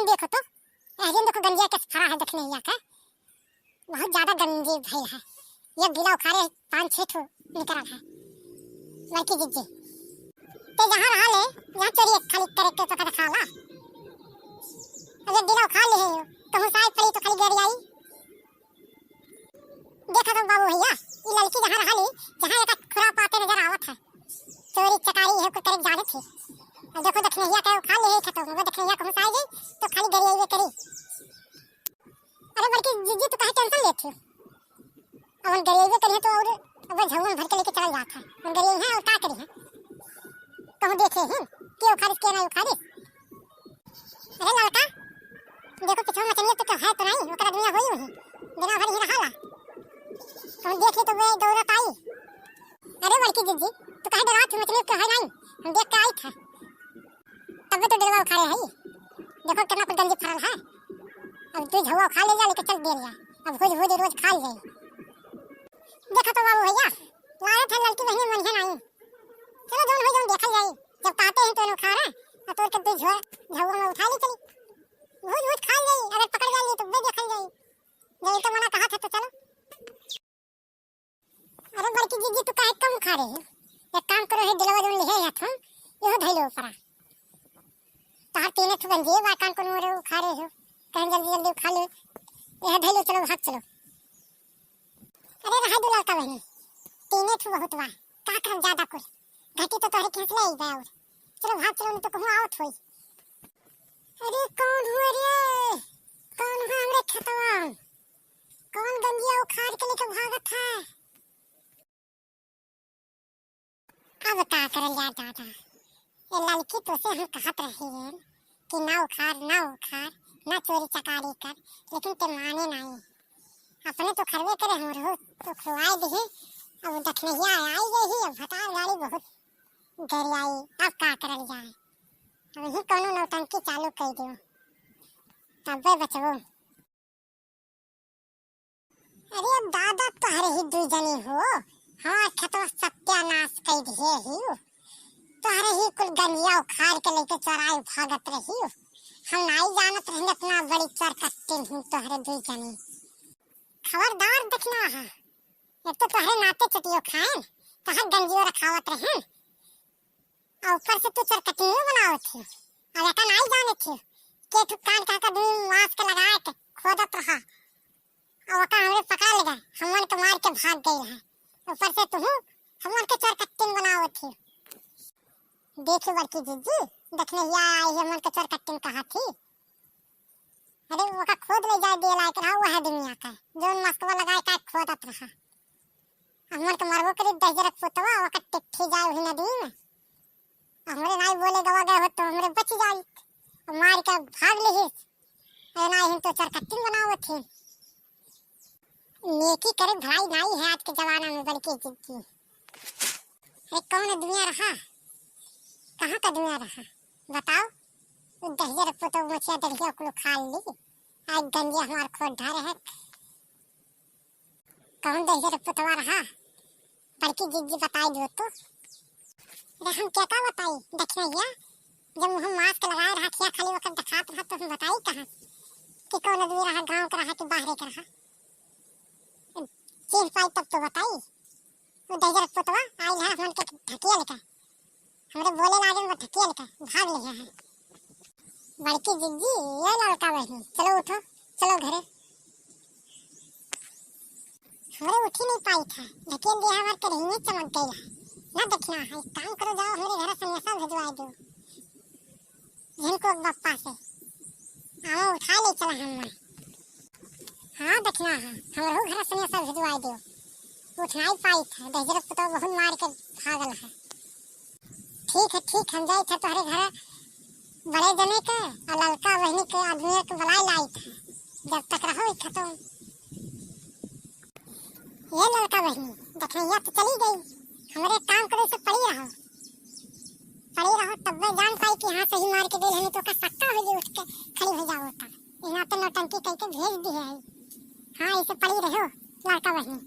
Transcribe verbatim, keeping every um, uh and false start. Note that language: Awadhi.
देखो तो, ए दिन देखो गंजिया कैसे फरा है दखिनहिया के। बहुत ज्यादा गंजी भइल है। एक गिला उखाड़े पाँच छह ठो निकरल है। बड़की जिज्जी, ते जहाँ रहा ले, जहाँ चोरी खाली करे के तो कदा खाला। अब एक गिला उखाड़ ले हो, कहूँ साई पड़ी तो खाली गरियाई। देखा तो बाबू भैया, ई लड़की जहाँ रहा ले, जहाँ एक खुरापाते नजर आवत है। चोरी चकारी इहे कुल करे जाने थे। अब देखो दखिनहिया के उखाड़ ले है खेतों में, वो दखिनहिया कहूँ साई गई तो खाली गरियाई करी। अरे बड़की जिज्जी, तू काहे tension लेत हो? अब हम गरियाइबे करिहे तो और अब झउआ में भर के लेके चल जात है। हम गरियाई हैं और का करिहे? कहूँ देखे हैं, के उखाड़िस, के नहीं उखाड़िस। अरे ललका, देखो पिछवा मचनिया तो है तो नहीं, ओकर दुनिया होई होई। बिना भर ही रहाला। कहूँ देख ले तो वे दौड़त आई। अरे बड़की जिज्जी, तू काहे डरात हो? मचनिया तो है नहीं, हम देख के आई था। तबे तो डेलवा उखाड़े हई। देखो केतना कुल गंजी फरल है। अब तू झउआ उखाड़ ले जा, लेके चल दे जा। अब भुज भुज रोज खा ले जाई। देखा तो बाबू भैया, लागत है लड़की बहिनी मनिहे नाई। चलो जौन होई जौन देखल जाई। जब कहते हैं तो उखाड़, और तोड़ के तू झुआ, झउआ में उठा ले चली। भुज भुज खा ले जाई, अगर पकड़ जा ली तो बे देखल जाई। नहीं तो मना कहा था तो चलो। अरे बड़की जिज्जी, तू काहे कम उखाड़े हो? एक काम करो, है डेलवा जौन लिहे है तुम, इहो धइलो ऊपरा। तोहर तीने ठो गंजिए बा, कान कोनो मोरे उखाड़े हो, कहीं जल्दी जल्दी उखाड़ लो। यह धइलो, चलो भाग चलो। अरे रहा दो ललका बहिनी, तीने ठो बहुत बा, का करब ज्यादा कुल, घटी तो तोहरे खेत ले आई बा और। चलो भाग चलो, नहीं तो कहूँ आवत होई। अरे कौन हुआ रे, कौन हुआ हमरे खेतवा? कौन गंजिया उखाड़ के लेके भागत है? अब का करल जाए दादा, ए ललकी तो से हम कहत रही कि ना उखाड़, ना उखाड़, ना चोरी चकारी कर, लेकिन ते माने नहीं। अपने तो खरबे करे, हम रहू तो खुआए दिही। अब दखिनहिया आई गई ही, अब भतार गाड़ी बहुत गरियाई, अब का करल जाए, अब ही कोनो नौटंकी चालू कर दो, तब्बे बचबो। अरे दादा, तोहरे ही दुई जनी हो, हमार खेतवा सत्यानाश कई दिहे ही। तोहरे ही कुल गंजिया उखाड़ के लेके चराई भागत रही। हम नाई जानत रही इतना बड़ी चरकट्टिन हूँ तोहरे दुई जनी। खबरदार देखना है, एक तो तोहरे नाते चटियो खाएन, तोहर गंजियो रखावत रहेन। और ऊपर से तू चरकटियो बनावत हो। अब एका नाई जानत हो, के ठु कान का का दून मांस के लगाए के खोदत रहा। और ओका हमरे पकड़ लेगा, हमन के मार के भाग गई रहा। ऊपर से तू हमन के चरकट्टिन बनावत हो। देखी बड़की जिज्जी, दखिनहिया आई हमन के चरकट्टिन कहा थी। अरे ओका खोद ले जाए दिए लायक रहा, वह दुनिया का, जौन मस्कवा लगाए का खोदत रहा। हमन के मरबो करी दहिजरक पुतवा, ओकर टिट्ठी जाए वही नदी में। हमरे नाई बोले गवा गए हो तो हमरे बच जाई। मार के भाग लिहिस। अरे नाई हम तो चरकट्टिन बनावत ही। नेकी करे भलाई नाई है आज के जमाना में बड़की जिज्जी। अरे कौन दुनिया रहा? कहाँ का दुनिया रहा? बताओ। उ दहिजरक पुतवा मछिया दहिया कुल खा ली। आज गंजिया हमार खोद ढारे है। कौन दहिजरक पुतवा रहा? बड़की जिज्जी बताई दो तो। अरे हम क्या का बताई? देखिए भैया, जब मुँह मास्क लगाए रहा, खिया खाली वक्त दिखात रहा, तो हम बताई कहाँ कि कौन आदमी रहा, गाँव का रहा कि बाहरे का रहा? चीन्ह पाई तब तो बताई। वो दहिजरक पुतवा आई रहा, हमन के ढकिया लेकर, हमरे बोले लागे, वो ढकिया लेकर भाग ले है। बड़की जिज्जी, ये ललका बहिनी, चलो उठो, चलो घरे। हमरे उठी नहीं पाई था, लेकिन ये हमार करहिए चमक गई है। ना देखना है, काम करो, जाओ हमरे घर संदेशा भिजवाए दो। इनको बप्पा से, आओ उठा ले चला हम। हाँ देखना है, हमरो घर संदेशा भिजवाए दो। उठ नहीं पाई था, दहिजरक पुतवा बहुत मार के भागल है। ठीक है, ठीक, हम जाई था तोहरे घर बड़े जने के और ललका बहिनी के आदमी के बुलाए लाई था। जब तक रहो इच्छा तो। ये ललका बहिनी, दखिनहिया तो चली गई, हमरे काम करे से पड़ी रहो, पड़ी रहो, तब मैं जान पाई कि हाँ सही मार के गई हमें तो का सक्का हो गई, उठ के खड़ी हो जाओ होता। यहाँ तो नौटंकी करके भेज दी है। हाँ, इसे पड़ी रहो ललका बहिनी।